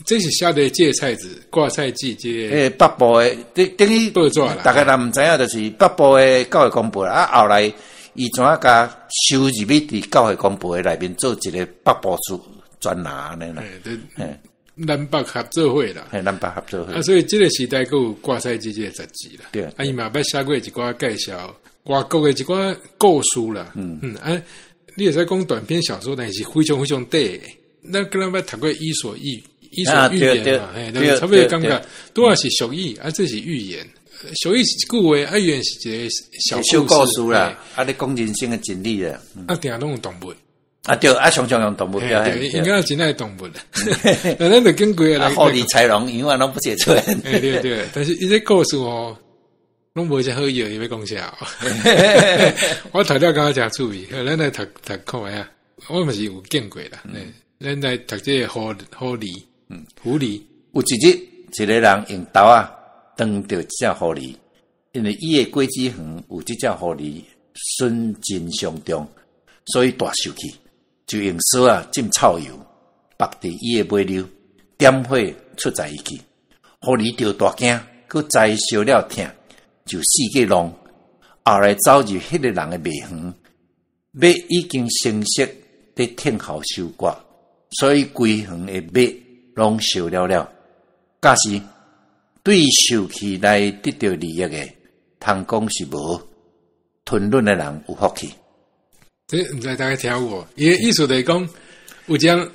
[SPEAKER 1] 這是寫佇芥菜籽掛菜記這個
[SPEAKER 2] 欸，北部的，等等於
[SPEAKER 1] 報紙啦。
[SPEAKER 2] 逐家人毋知影，就是北部的教會公報啦。啊，後來伊怎啊共收入去佇教會公報的內面做一個北部書專欄按呢啦。
[SPEAKER 1] 對，南北合作會啦。
[SPEAKER 2] 嘿，南北合作會。
[SPEAKER 1] 啊，所以這個時代閣有掛菜記這個雜誌啦。
[SPEAKER 2] 對。
[SPEAKER 1] 啊，伊嘛捌寫過一寡介紹外國的一寡故事啦。嗯啊，你會使講短篇小說，但是非常非常短的。咱敢若捌讀過《伊索寓伊索寓言》嘛？嘿，差不多感覺，拄仔是俗語，啊，這是寓言。俗語是一句話，啊，寓言是一個小
[SPEAKER 2] 故事啦。啊，咧講人生的真理啦。
[SPEAKER 1] 啊，定攏用動物。
[SPEAKER 2] 啊，對，啊，常常用動物。
[SPEAKER 1] 對，應該真愛動物。那咱就經過來。
[SPEAKER 2] 狐狸、豺狼、羊仔攏不寫出來。
[SPEAKER 1] 對對，但是伊這故事哦，攏無啥好藥，伊欲講啥？我讀了感覺誠趣味，咱來讀讀看覓啊。我嘛是有見過啦。咱來讀這個狐狐狸，狐狸。
[SPEAKER 2] 有一日，一個人用刀仔斷著一隻狐狸，因為伊的果子園有這隻狐狸損真傷重，所以大受氣，就用勺仔浸臭油，縛佇伊的尾溜，點火出在伊去。狐狸著大驚，閣知燒了疼，就四界浪。後來走入彼個人的麥園，麥已經成熟，佇聽候收割，所以規園的麥攏燒了了。假使對受氣來得著利益的，通講是無吞卵的人有福氣。
[SPEAKER 1] 這毋知大家聽有無？伊的意思就是講，有種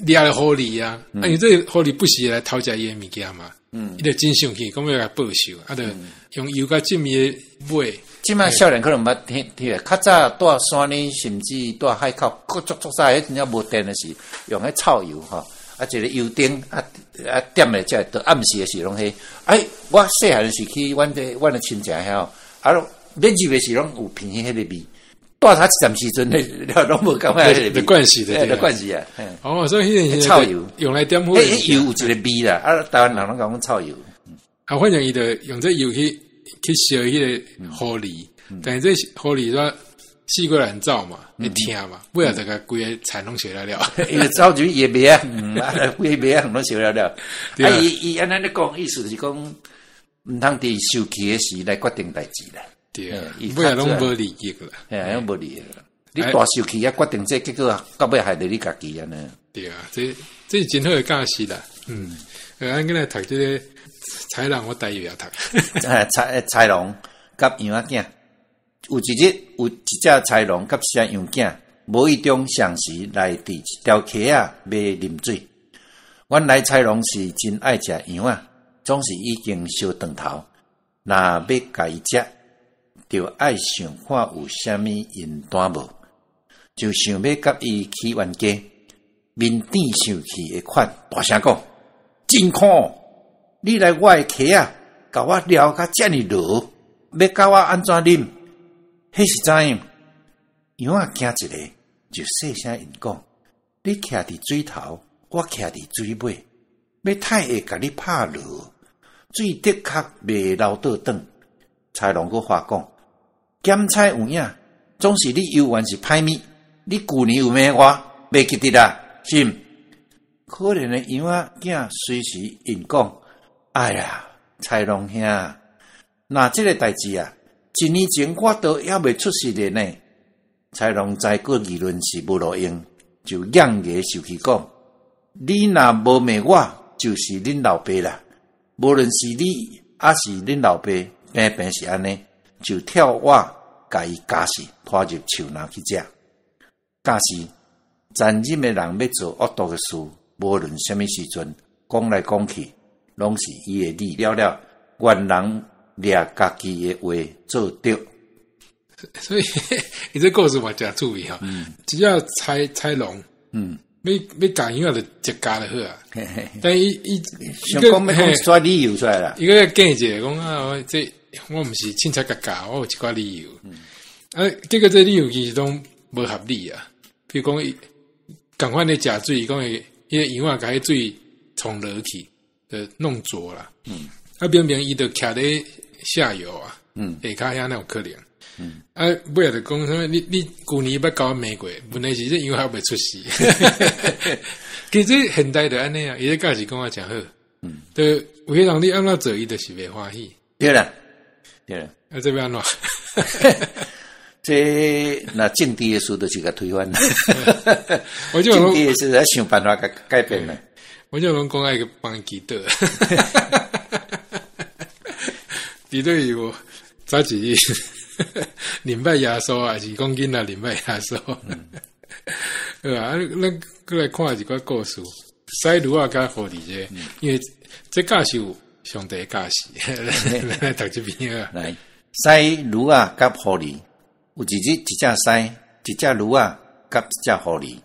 [SPEAKER 1] 掠狐狸啊，啊，因為這個狐狸不時來偷食伊的物件嘛，伊就真生氣，講欲共報仇，啊，就用油共浸伊的尾。
[SPEAKER 2] 這擺少年可能毋捌聽聽，較早住山裡，甚至住海口，閣足足早，彼陣猶無電的時，用彼臭油吼，啊，一個油燈啊啊點咧，才會到暗時的時攏彼。哎，我細漢時去阮的阮的親戚遐，啊，欲入的時攏有鼻彼個味。住較一陣時陣咧，攏無感覺彼個味。
[SPEAKER 1] 慣勢的，
[SPEAKER 2] 對，慣勢啊。
[SPEAKER 1] 哦，所以彼個
[SPEAKER 2] 臭油
[SPEAKER 1] 用來點火。
[SPEAKER 2] 彼油有一個味啦，啊，台灣人攏講臭油。
[SPEAKER 1] 啊，反正伊就用這油去去燒彼個狐狸，但是這狐狸煞四過來走嘛，會疼嘛，尾仔就共規个田攏燒了了。
[SPEAKER 2] 伊就走入伊的麥仔，啊，規个麥仔攏燒了了。啊，伊伊按呢咧講，意思就是講，毋通佇受氣的時來決定代誌啦。
[SPEAKER 1] 對啊，尾仔攏無利益啦。
[SPEAKER 2] 嘿，攏無利益啦。你大受氣啊，決定這結果到尾害著你家己按呢。
[SPEAKER 1] 對啊，這這是真好的教示啦。嗯，咱今來讀這個豺狼，我台語也讀。
[SPEAKER 2] 豺豺狼佮羊仔囝，有一日有一隻豺狼佮一隻羊囝，無意中相時來佇一條溪仔欲啉水。原來豺狼是真愛食羊仔，總是已經燒斷頭，若欲共伊食，就愛想看有啥物用單無，就想欲佮伊起冤家，面甜受氣的款，大聲講：真可惡！你來我的溪仔，共我撩甲遮爾濁，欲共我按怎啉？彼是怎樣？羊仔驚一下，就細聲𪜶講：你徛佇水頭，我徛佇水尾，欲太會共你拍落，水的確袂流倒轉。豺狼閣話講：檢采有影，總是你猶原是歹物。你舊年有罵我，袂記得啦，是毋？可憐的羊仔囝隨時應講：哎呀，豺狼兄，若這個代誌啊，一年前我都猶未出世咧呢。豺狼知閣議論是無路用，就硬牙受氣講：你若無罵我，就是恁老爸啦。無論是你抑是恁老爸，平平是按呢，就跳我共伊咬死，拖入樹林去食。假使殘忍的人欲做惡毒的事，無論啥物時陣，講來講去，攏是伊的理了了，願人掠家己的話做對。
[SPEAKER 1] 所以，伊這故事嘛誠趣味吼。只要豺豺狼，欲欲咬羊仔就一咬就好啊。但伊伊
[SPEAKER 2] 想講欲講出理由出來啦。
[SPEAKER 1] 伊閣計一下講啊，這我毋是凊彩共咬，我有一寡理由。啊，結果這理由其實攏無合理啊。比如講，伊仝款咧食水，伊講會彼個羊仔共彼水沖落去，就弄濁啦。啊，明明伊就徛咧下游啊，下跤遐哪有可能？啊，尾仔就講啥物？你舊年捌共我罵過，問題是這羊還未出世。其實現代就按呢啊，伊這教示講啊誠好。對，有些人你按怎做，伊就是袂歡喜。
[SPEAKER 2] 對啦，對啦。
[SPEAKER 1] 啊，這欲按怎？
[SPEAKER 2] 這若政治的事就是共推翻。
[SPEAKER 1] 我就
[SPEAKER 2] 政治的事愛想辦法共改變啦。
[SPEAKER 1] 我就攏講愛去幫伊祈禱。祈禱伊無早一日認捌耶穌，還是講囡仔認捌耶穌？對啊，咱閣來看一寡故事，師驢仔佮狐狸這，因為這教示有上帝教示，來讀這篇啊。
[SPEAKER 2] 來，師驢仔佮狐狸，有一日，一隻師，一隻驢仔佮一隻狐狸，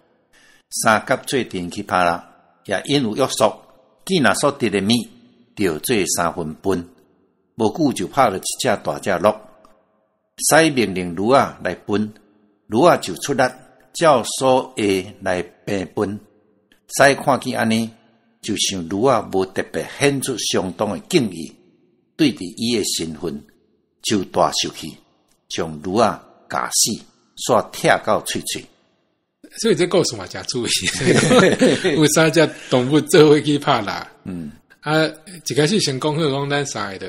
[SPEAKER 2] 相佮做陣去拍獵，也因有約束，見若所得的物，著做三分分。無久就拍著一隻大隻鹿，師命令驢仔來分，驢仔就出力，照所下來平分。師看見按呢，就想驢仔無特別顯出相當的敬意，對佇伊的身份，就大受氣，將驢仔咬死，煞拆到碎碎。
[SPEAKER 1] 所以這故事嘛誠趣味，有三隻動物做伙去拍獵。啊，一開始先講好講咱三個就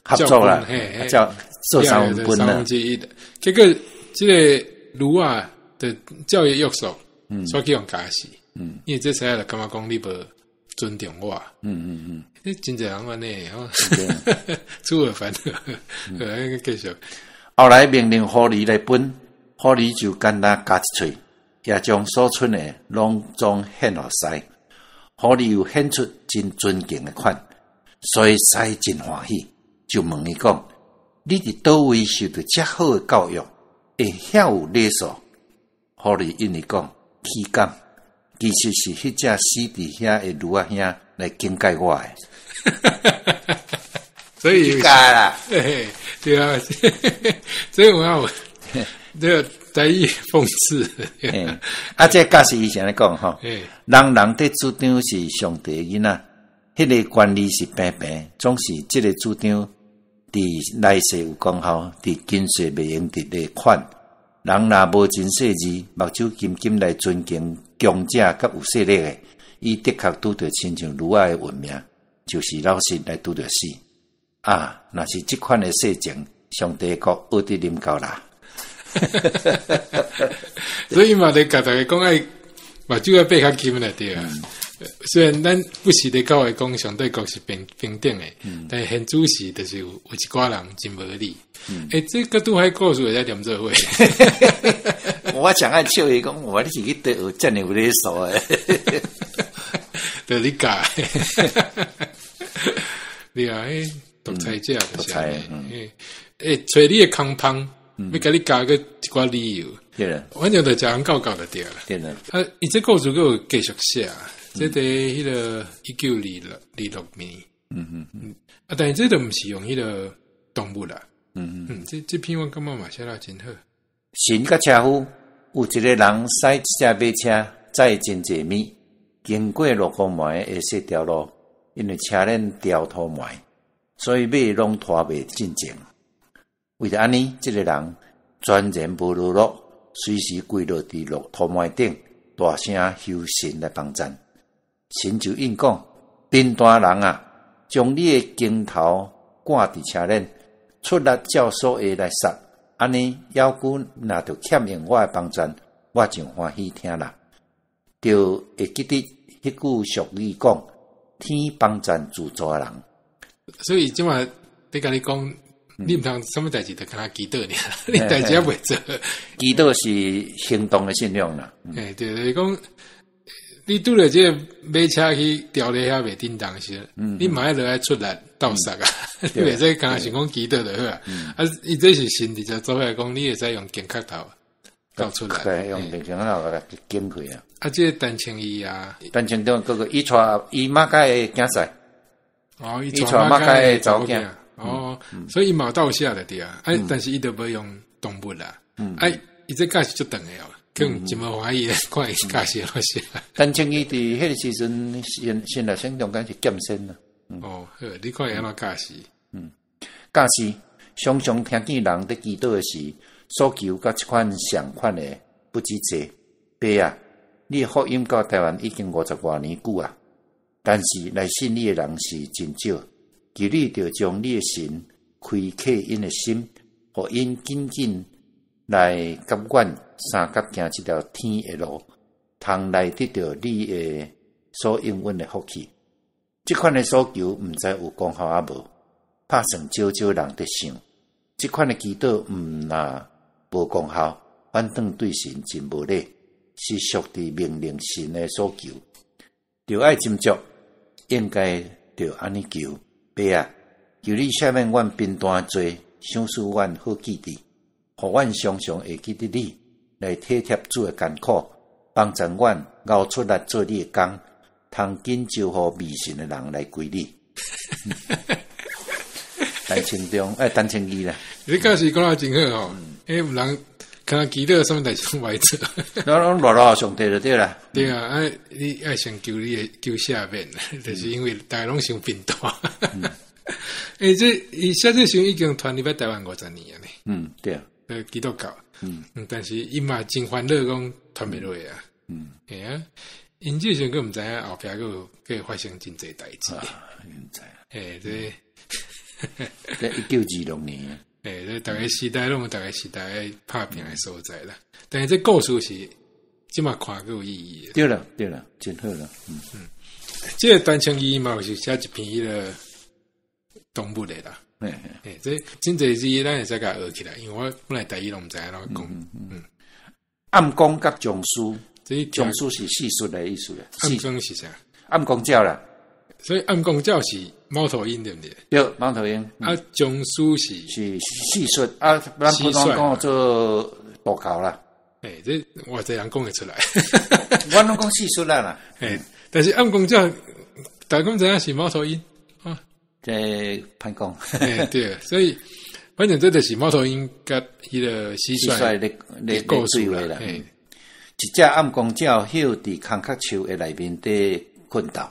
[SPEAKER 2] 合作啦，照做三分
[SPEAKER 1] 三分之一。結果這個驢仔就照伊約束，煞去予咬死。因為這時就感覺講你無尊重我。你真濟人按呢，吼，出爾反爾，對，繼續。
[SPEAKER 2] 後來命令狐狸來分，狐狸就簡單咬一喙，也將所剩的攏總獻予師。狐狸又顯出真尊敬的款，所以師真歡喜，就問伊講：你佇佗位受著遮好的教育，會遐有禮數？狐狸應伊講：豈敢？其實是彼隻死佇遐的驢仔兄來警戒我的。
[SPEAKER 1] 所以
[SPEAKER 2] 教啦，
[SPEAKER 1] 對啊，所以我有這個台語諷刺。
[SPEAKER 2] 啊，這教示伊是按呢講吼，人人佇主張是上帝囡仔，彼個權利是平平，總是這個主張佇來世有功效，佇今世袂用得的款。人若無真細膩，目睭金金來尊敬強者佮有勢力的，伊的確拄著親像驢仔的運命，就是老實來拄著死。啊，若是這款的世情，上帝國學得臨到啦。
[SPEAKER 1] 所以嘛，咧共大家講愛目睭愛閉較金來對啊。雖然咱不時咧教會講上帝國是平平等的，但是現主時就是有一寡人真無理。欸，這個拄彼故事會使連做伙。
[SPEAKER 2] 我誠愛笑伊講，我你是去佗學遮爾有禮數的？
[SPEAKER 1] 就你教。對啊，彼獨裁者就是按呢。欸，揣你的空芳，欲共你加閣一寡理由。
[SPEAKER 2] 對
[SPEAKER 1] 反正就食人教教就對啦。
[SPEAKER 2] 對啦。
[SPEAKER 1] 啊，伊這故事閣有繼續寫，這佇彼個1926年。啊，但是這就毋是用彼個動物啦。這篇我感覺嘛寫得真好。
[SPEAKER 2] 神佮車夫有一個人駛一隻馬車載真濟物，經過五穀糜的這條路，因為車輪掉塗糜，所以馬攏拖袂進前。為著按呢，這個人全然無落落，隨時跪落佇路塗糜頂，大聲求神來幫贊。神就應講：貧惰人啊，將你的經頭掛佇車輪，出力照所下來殺，按呢，猶閣若著欠用我的幫贊，我就歡喜聽啦。就會記得彼句俗語講：天幫贊自助的人。
[SPEAKER 1] 所以這馬咧共你講，你毋通啥物代誌就干焦祈禱爾，你代誌猶未做。
[SPEAKER 2] 祈禱是行動的信仰啦。
[SPEAKER 1] 欸，對，就是講，你拄著這個馬車去調咧遐袂振動時，你嘛愛落來出力鬥捒啊！你袂使干焦想講祈禱就好啊。啊，伊這是神直接做伙講，你會使用肩胛頭鬥出來。
[SPEAKER 2] 對，用肩胛頭共伊肩開啊。
[SPEAKER 1] 啊，這個陳清義啊，
[SPEAKER 2] 陳清中閣閣伊帶伊媽佮的囝婿。
[SPEAKER 1] 哦，
[SPEAKER 2] 伊帶媽佮的查某囝。
[SPEAKER 1] 哦，所以伊嘛有鬥寫就對啊。啊，但是伊就無用動物啦。啊，伊這教示足長的哦，可能真無歡喜，看伊教示按怎寫。
[SPEAKER 2] 陳清義佇彼個時陣，新新來省中間是劍仙啦。
[SPEAKER 1] 哦，好，你看伊按怎教示？
[SPEAKER 2] 教示常常聽見人佇祈禱的時，所求佮這款相款的不止濟。爸啊，你的福音到台灣已經50外年久啊，但是來信你的人是真少。求你著將你的神開啟𪜶的心，予𪜶緊緊來佮阮相佮行這條天的路，通來得著你的所應允的福氣。這款的所求，毋知有功效抑無？拍算少少人佇想，這款的祈禱毋若無功效，反轉對神真無禮，是屬佇命令神的所求，著愛斟酌，應該著按呢求。爸啊，求你赦免阮貧惰的罪，賞賜阮好記憶，予阮常常會記得你，來體貼主的艱苦，幫助阮熬出力做你的工，通緊招呼未信的人來歸你。陳清中，哎，陳清義啦。
[SPEAKER 1] 你教示講得真好吼，欸，有人敢若祈禱啥物代誌攏歹做。
[SPEAKER 2] 攏攏賴上帝就對啦。
[SPEAKER 1] 對啊，啊，你愛先求你的求赦免，就是因為大家攏傷貧惰。欸，這伊寫這時陣已經傳入來台灣50年啊呢。
[SPEAKER 2] 對啊。
[SPEAKER 1] 基督教。但是伊嘛真煩惱講傳袂落啊。嘿啊，𪜶這時陣閣毋知影後壁閣有閣會發生真濟代誌。
[SPEAKER 2] 啊，毋知。
[SPEAKER 1] 欸，這。
[SPEAKER 2] 這1926年。
[SPEAKER 1] 欸，這逐个時代攏有逐个時代拍拚的所在啦。但是這故事是這馬看閣有意義。
[SPEAKER 2] 對啦，對啦，真好啦。嗯。
[SPEAKER 1] 這個陳清義嘛有是寫一篇彼个動物的啦。欸，這真濟字咱會使共學起來，因為我本來台語攏毋知按怎講。
[SPEAKER 2] 暗光佮僵屍，僵屍是蟋蟀的意思啦。
[SPEAKER 1] 暗光是啥？
[SPEAKER 2] 暗光鳥啦。
[SPEAKER 1] 所以暗光鳥是貓頭鷹對毋對？
[SPEAKER 2] 對，貓頭鷹。
[SPEAKER 1] 啊，僵屍是
[SPEAKER 2] 是蟋蟀啊，咱普通講做渡鉾啦。
[SPEAKER 1] 欸，這偌濟人講會出來。
[SPEAKER 2] 我攏講蟋蟀啦。
[SPEAKER 1] 欸，但是暗光鳥，大家知影是貓頭鷹啊？
[SPEAKER 2] 這歹講。
[SPEAKER 1] 欸，對，所以反正這就是貓頭鷹佮彼个蟋蟀
[SPEAKER 2] 的
[SPEAKER 1] 故事
[SPEAKER 2] 啦。一隻暗光鳥歇佇空殼樹的內面佇睏覺。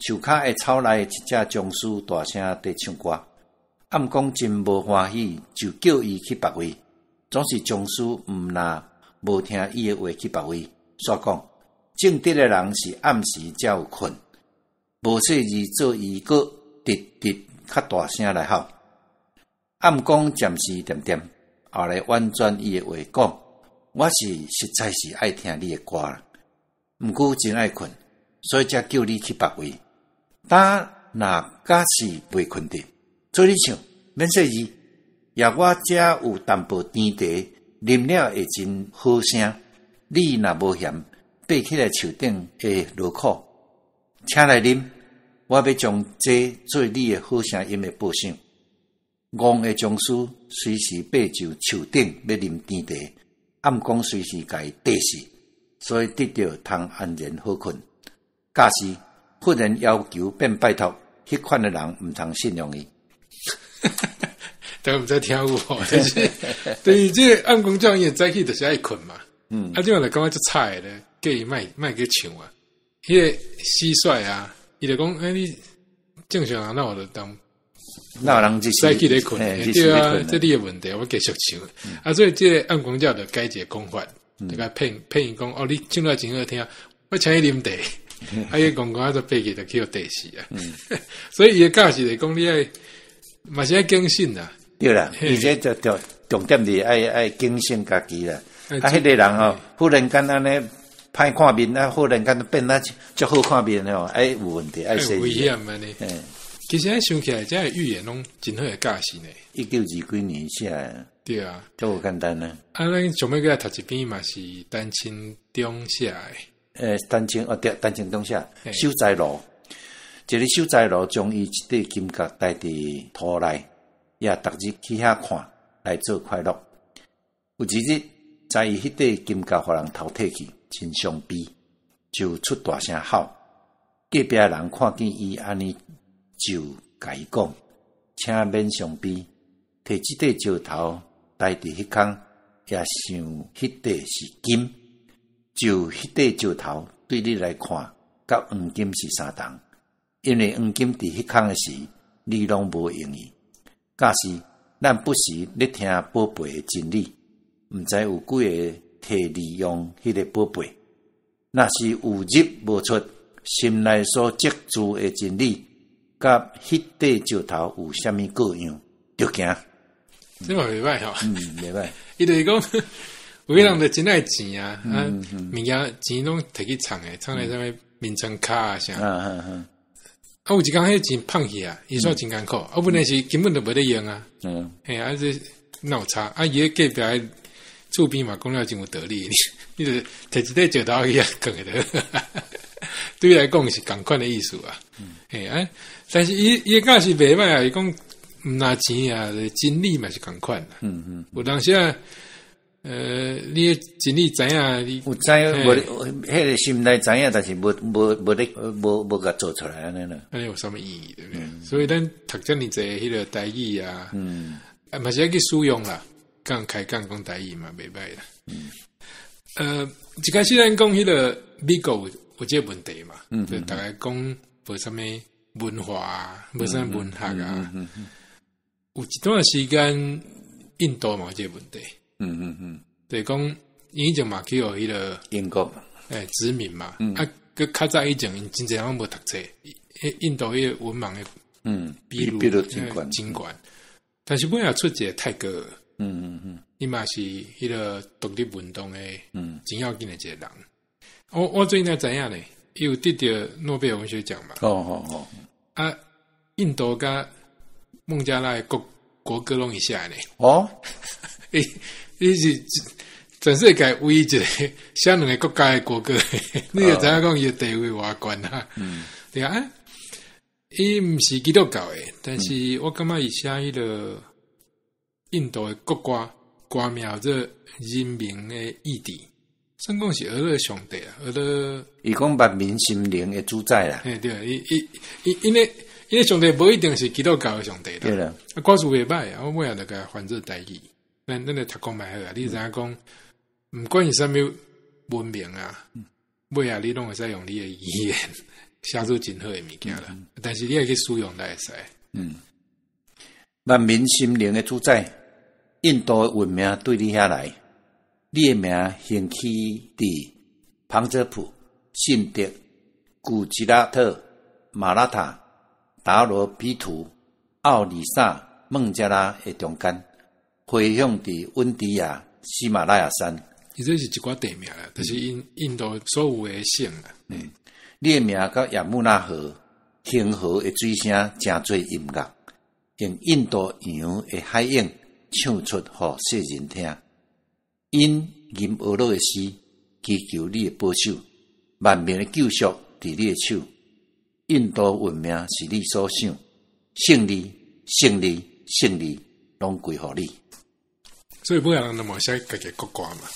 [SPEAKER 2] 樹跤的草內一隻僵屍大聲佇唱歌，暗光真無歡喜，就叫伊去別位。總是僵屍毋若無聽伊的話去別位，煞講正直的人是暗時才有睏，無細膩做伊閣直直較大聲來吼。暗光暫時恬恬，後來婉轉伊的話講：我是實在是愛聽你的歌啦，毋過真愛睏，所以才叫你去別位。今若敢是袂睏著，做你唱，免細膩。抑我遮有淡薄甜茶，啉了會真好聲。你若無嫌，爬起來樹頂會落苦，請來啉。我欲將這做你的好聲音的報賞。戇的僵屍隨時爬上樹頂欲啉甜茶，暗光隨時共伊綴死，所以得著通安然好睏。假使忽然要求變拜託，彼款的人毋通信用伊。
[SPEAKER 1] 大家毋知聽有無？就是等於這個暗光鳥伊早起就是愛睏嘛。啊，這樣就感覺足慘的咧，叫伊莫莫去唱啊。彼個蟋蟀啊，伊就講：欸，你正常人哪有得當？
[SPEAKER 2] 哪有人早
[SPEAKER 1] 起咧睏？對啊，這你的問題，我繼續唱。啊，所以這個暗光鳥就改一個講法，就共騙騙伊講：哦，你唱得真好聽，我請你啉茶。啊！伊戇戇仔就爬起就去予綴死啊！所以伊的教示就講，你愛嘛是愛警醒啦。
[SPEAKER 2] 對啦，伊這就重重點是愛愛警醒家己啦。啊，彼个人吼，忽然間按呢歹看面啊，忽然間變啊足好看面吼，愛有問題，愛
[SPEAKER 1] 危險按呢。其實想起來，這个寓言攏真好的教示呢。
[SPEAKER 2] 19二幾年寫的。
[SPEAKER 1] 對啊，
[SPEAKER 2] 這無簡單啊。
[SPEAKER 1] 啊，咱上尾閣來讀一篇嘛是陳清中寫的。
[SPEAKER 2] 欸，陳清哦對，陳清中寫守財奴，一个守財奴將伊一塊金角帶佇塗內，也逐日去遐看來做快樂。有一日，知伊彼塊金角予人偷提去，真傷悲，就出大聲吼。隔壁人看見伊按呢，就共伊講：請免傷悲，提這塊石頭帶佇彼空，也想彼塊是金。就彼塊石頭對你來看，佮黃金是相同，因為黃金佇彼空的時，你攏無用伊。假使咱不時咧聽寶貝的真理，毋知有幾个提利用彼个寶貝。若是有入無出，心內所積聚的真理，佮彼塊石頭有啥物各樣？著行。
[SPEAKER 1] 這嘛袂䆀吼。
[SPEAKER 2] 嗯，袂䆀。
[SPEAKER 1] 伊就是講，有的人就真愛錢啊，啊，物件錢攏提去藏的，藏咧啥物眠床跤啊啥。啊，有一工彼錢芳去啊，伊煞真艱苦。啊，本來是根本就無咧用啊。嘿，啊，這哪有差？啊，伊彼隔壁厝邊嘛講了真有道理，你就提一塊石頭去遐囥著，對伊來講是仝款的意思啊。嘿，啊，但是伊伊的教是袂䆀啊，伊講毋若錢啊，真理嘛是仝款啦。有當時啊，你的真理知影，你
[SPEAKER 2] 有知無？彼个心內知影，但是無無無咧無無共做出來按呢啦。
[SPEAKER 1] 按呢有啥物意義對毋對？所以咱讀遮爾濟彼个台語啊，啊嘛是愛去使用啦。講開講講台語嘛，袂䆀啦。一開始咱講彼个美國有有這个問題嘛，就逐家講無啥物文化啊，無啥物文學啊。有一段時間，印度嘛有這个問題。就是講以前嘛去予彼个
[SPEAKER 2] 英國
[SPEAKER 1] 殖民嘛，啊，閣較早以前𪜶真濟人攏無讀冊，印度彼个文盲的比率
[SPEAKER 2] 比率真懸
[SPEAKER 1] 真懸。但是尾仔出一个泰戈爾，伊嘛是彼个獨立運動的真要緊的一个人。我最近才知影呢，伊有得著諾貝爾文學獎嘛。啊，印度佮孟加拉的國國歌攏伊寫的呢。伊伊是全世界唯一一個寫兩个國家的國歌，你就知影講伊的地位偌懸啊。對啊，伊毋是基督教的，但是我感覺伊寫彼个印度的國歌，歌名叫做《人民的意志》，算講是阿勒上帝啊，阿勒。
[SPEAKER 2] 伊講萬民心靈的主宰啦。
[SPEAKER 1] 嘿，對，伊伊伊因為因為上帝無一定是基督教的上帝啦。
[SPEAKER 2] 對啦。
[SPEAKER 1] 啊，歌詞袂䆀啊，我尾仔就共翻做台語。咱咱來讀講覓好啊，你知影講，毋管是啥物文明啊，尾仔你攏會使用你的語言寫出真好的物件啦。但是你愛去使用才會使。
[SPEAKER 2] 萬民心靈的主宰，印度的文明對你遐來，你的名興起佇旁遮普、信德、古吉拉特、馬拉塔、達羅毗荼、奧里薩、孟加拉的中間，迴響佇溫迪亞、喜馬拉雅山。
[SPEAKER 1] 伊這是一寡地名啦，就是印印度所有的省啦。
[SPEAKER 2] 你的名佮亞穆納河、恆河的水聲成做音樂，用印度洋的海湧唱出予世人聽。𪜶吟阿剌的詩，祈求你的保守，萬民的救贖佇你的手。印度文明是你所想，勝利、勝利、勝利，攏歸予你。
[SPEAKER 1] 所以每個人都嘛寫家己國歌嘛。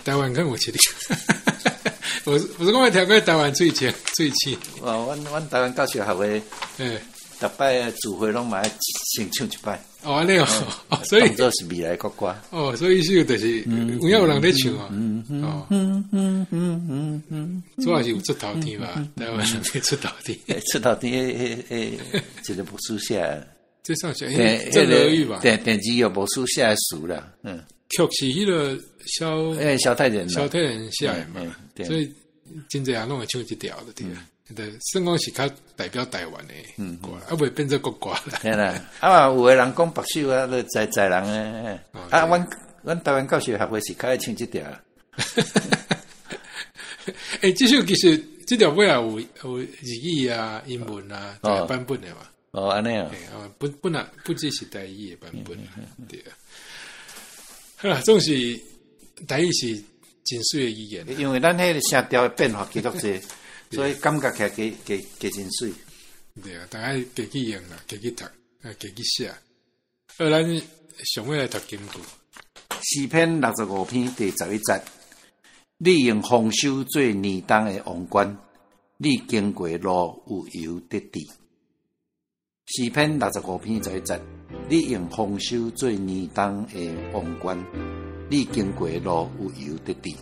[SPEAKER 1] 台灣敢有一個，我我是講我聽過台灣水清水清。
[SPEAKER 2] 哦，阮阮台灣教授學會，逐擺聚會攏嘛愛先唱一擺。
[SPEAKER 1] 哦，按呢哦，所以
[SPEAKER 2] 當做是未來國歌。
[SPEAKER 1] 哦，所以意思就是有影有人咧唱哦。哦，主要是有出頭天吧，台灣人咧出頭天。
[SPEAKER 2] 出頭天，彼彼彼一個牧師寫。
[SPEAKER 1] 這算是鄭和玉吧？
[SPEAKER 2] 鄭鄭子玉牧師寫的詞啦，嗯。
[SPEAKER 1] 曲是彼个蕭
[SPEAKER 2] 蕭泰仁，
[SPEAKER 1] 蕭泰仁寫的嘛，所以真濟人攏會唱這條的對。對，算講是較代表台灣的歌，啊袂變做國歌啦。
[SPEAKER 2] 對啦，啊有的人講白首啊，就在在人的，啊，阮阮台灣教授學會是較愛唱這條。
[SPEAKER 1] 欸，這首其實這條尾仔有有日語啊、英文啊版本的嘛。
[SPEAKER 2] 哦，按呢哦。
[SPEAKER 1] 不不那不只是台語的版本，對啊。好啦，總是台語是真媠的語言。
[SPEAKER 2] 因為咱彼个聲調的變化較濟，所以感覺起來加加加真媠。
[SPEAKER 1] 對啊，大家加去用啦，加去讀，啊，加去寫。好，咱上尾來讀金句。
[SPEAKER 2] 詩篇65篇第11節，你用豐收做年冬的王冠，你經過路有油得治。詩篇65篇11節，你用豐收做年冬的王冠，你經過路有油得治。